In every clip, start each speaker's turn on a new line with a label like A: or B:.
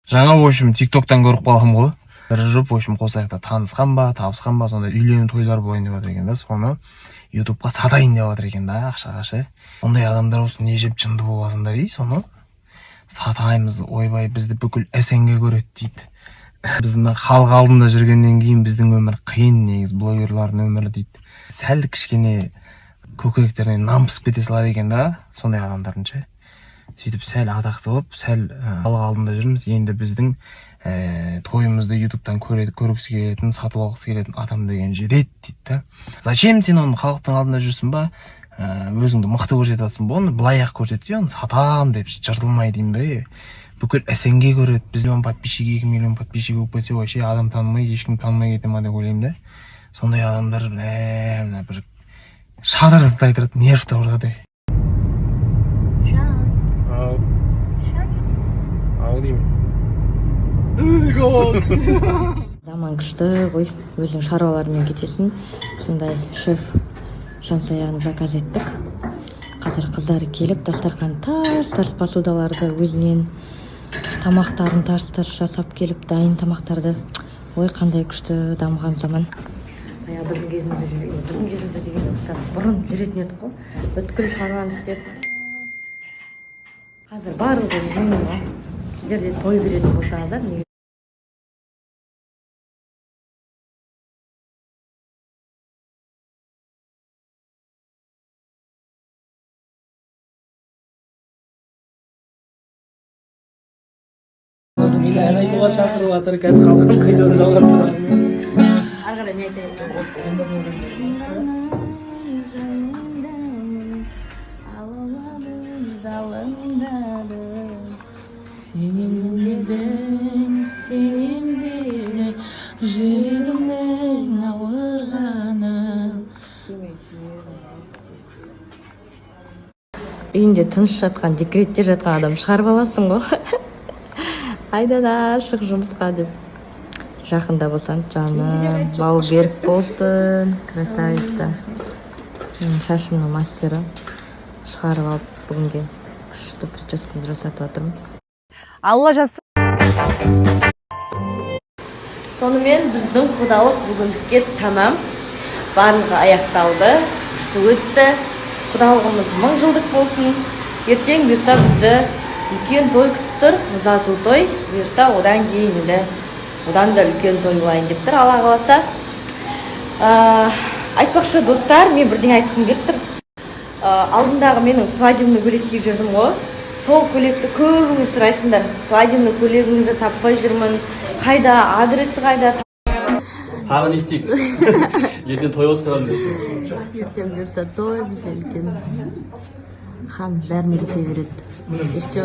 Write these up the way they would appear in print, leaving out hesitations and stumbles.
A: Жаңа, в общем, Тик Токтан көріп қалғанмын ғой. Бір жұп, в общем, Қосаяқта танысқан ба, табысқан ба, сондай үйлену тойлар болайын деп жатыр екен да. Соны Ютубқа сатайын деп жатыр екен да, ақшаға ше. Ондай адамдар болсын, не жеп жынды боласыңдар ей? Соны сатаймыз, ойбай, бізді бүкіл СНГ көреді дейді. Біз мына халық алдында жүргеннен кейін біздің өмір қиын негізі, блогерлардың өмірі дейді. Сәл кішкене көкіректеріне нан пісіп кете салады екен да сондай адамдардың ше. Сөйтіп сәл атақты болып, сәл халық алдында жүрміз енді, біздің тойымызды Ютубтан көреді, көргісі келетін, сатып алғысы келетін адам деген жетеді дейді да. Зачем сен оны халықтың алдында жүрсің ба, өзіңді мықты көрсетіп жатырсың ба? Оны былай ақ көрсетсе, оны сатамын деп жыртылмай деймін да. Е, бүкіл СНГ көреді біз, миллион подписчик, 2 миллион подписчик болып кетсе, вообще адам танымай, ешкім танымай кете ма деп ойлаймын да. Сондай адамдар, мә, мына бір шатырды тайдырады, нервті ұрады.
B: Жан.
A: Ау.
B: Жан.
A: Ау деймін.
C: Заман күшті ғой, өзің шаруаларымен кетесің. Сондай шеф Жансаяны заказ еттік. Қазір қыздары келіп, дастархан тарс тарс, посудаларды өзінен, тамақтарын тарс тарс жасап келіп, дайын тамақтарды. Ой, қандай күшті дамыған заман! Баяғы біздің кезімізде біздің кезімізде деген, осыдан бұрын жүретін едік қой бүткіл шаруаны істеп. Қазір барлығы жеңіл ғой. Сіздер де той беретін болсаңыздар, неге
D: Мені ән айтуға шақырып жатыр қазір, қалған қайтадан жалғастырамын.
C: Ары қарай не айтайын? Жаныңдамын, алауладым, жалындадым.
D: Сенем дедің, сенем дедің, жүрегімнің ауырғанын.
C: Үйінде тыныш жатқан, декретте жатқан адам шығарып аласың ғой, айдана шық жұмысқа деп. Жақында болсаң, жаным, бауы берік болсын, красавица. Менің шашымның мастері шығарып алып, бүгінге күшті прическамды жасатып жатырмын.
E: Алла жазса.
C: Сонымен, біздің құдалық бүгіндікке тамам, барлығы аяқталды, күшті өтті. Құдалығымыз мың жылдық болсын. Ертең бұйырса, бізді үлкен той күтіп тұр, ұзату той. Бұйырса, одан кейін енді одан да үлкен той болайын деп тұр, Алла қаласа. Айтпақшы, достар, мен бірдеңе айтқым келіп тұр. Алдындағы менің свадебный көйлек киіп жүрдім ғой, сол көйлекті көбіңіз сұрайсыңдар: «Свадебный көйлегіңізді таппай жүрмін, қайда, адресі қайда?»
F: Тағы не істейік? Ертең той бастырамын десең.
C: Ертең бұйырса, той бізде үлкен. Хан бәріне кете береді еще,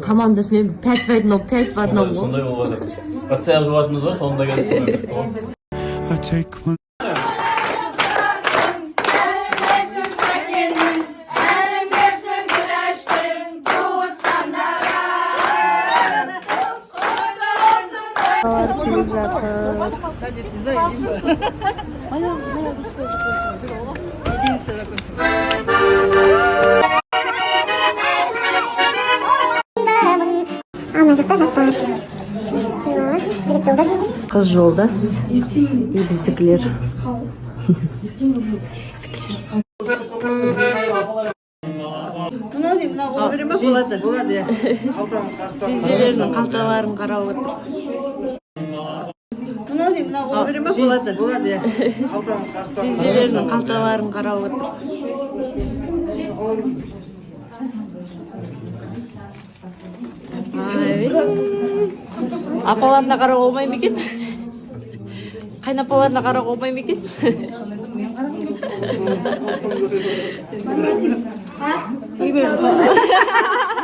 C: командасымен пять в одном, пять в одном
F: Сондай
C: ғой.
F: Сондай болып жатыр. Ыдыс аяқ жуатынымыз бар, соны да қазір сондай бітті ғой.
G: I take one.
C: Келіп жатыр.
B: Ал мына жақта жастар, жігіт жолдас.
C: Қыз жолдас и біздікілер.
E: Мынау не, мынау бола бере ма? Болады, болады, иә.
C: Жезделерінің қалталарын қарап отыр.
E: Мынау не, мынау бола бере ма? Болады, болады, иә.
C: Жезделерінің қалталарын қарап отыр. Ай, апаларына қарауға болмай ма екен? Қайнапаларына қарауға болмай ма екен?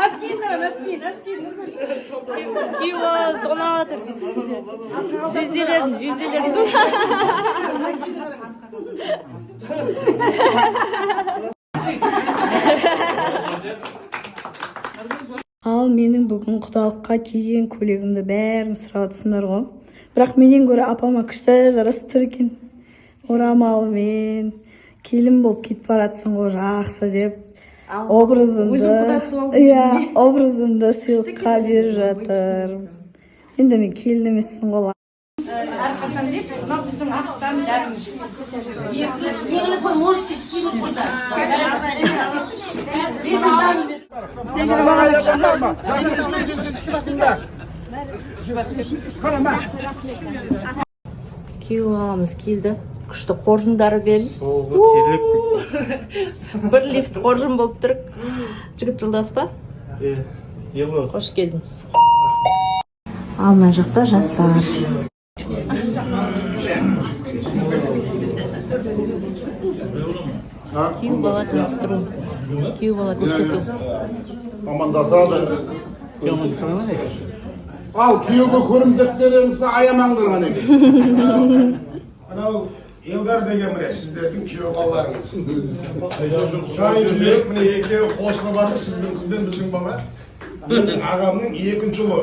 E: Носки, носки, носки.
C: Күйеу бала тонап жатыр жезделерін, жезделерін.
H: Ал менің бүгін құдалыққа киген көйлегімді бәрін сұрап жатсыңдар ғой. Бірақ менен гөрі апама күшті жарасып тұр екен. Орамалмен келін болып кетіп баратсың ғой, жақсы деп образымды,
E: Өзің құда түсіп алдың.
H: иә, образымды сыйлыққа беріп жатыр. Енді мен келін емеспін ғой.
G: Әрқашан деп, мынау біздің ақтан дәміміз. Еңлік қой, можете скинуть туда.
C: Күйеу баламыз келді күшті қоржындарымен. Бір лифт қоржын болып тұр. Жігіт жолдас па? Қош келдіңіз! Ал мына жақта жастар. Күйеу бала таныстыру, күйеу бала көрсету.
I: Амандасады. Ал күйеуге көрімдіктеріңізді аямаңдар, мінекей.
J: Мынау Елдар деген, міне, сіздердің күйеу балаларыңыз. Жай жүрек, міне, екеуі қосылып жатыр, сіздің қыз бен біздің бала. Менің ағамның екінші ұлы.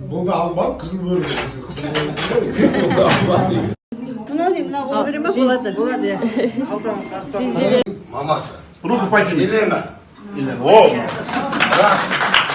J: Бұл да албан, қызыл бөрік, қызыл бөрік.
E: Мынау не, мынау қол бере ме болады? Болады, иә.
I: Мамасы.
J: Руку подними.
I: Елена. Елена. О!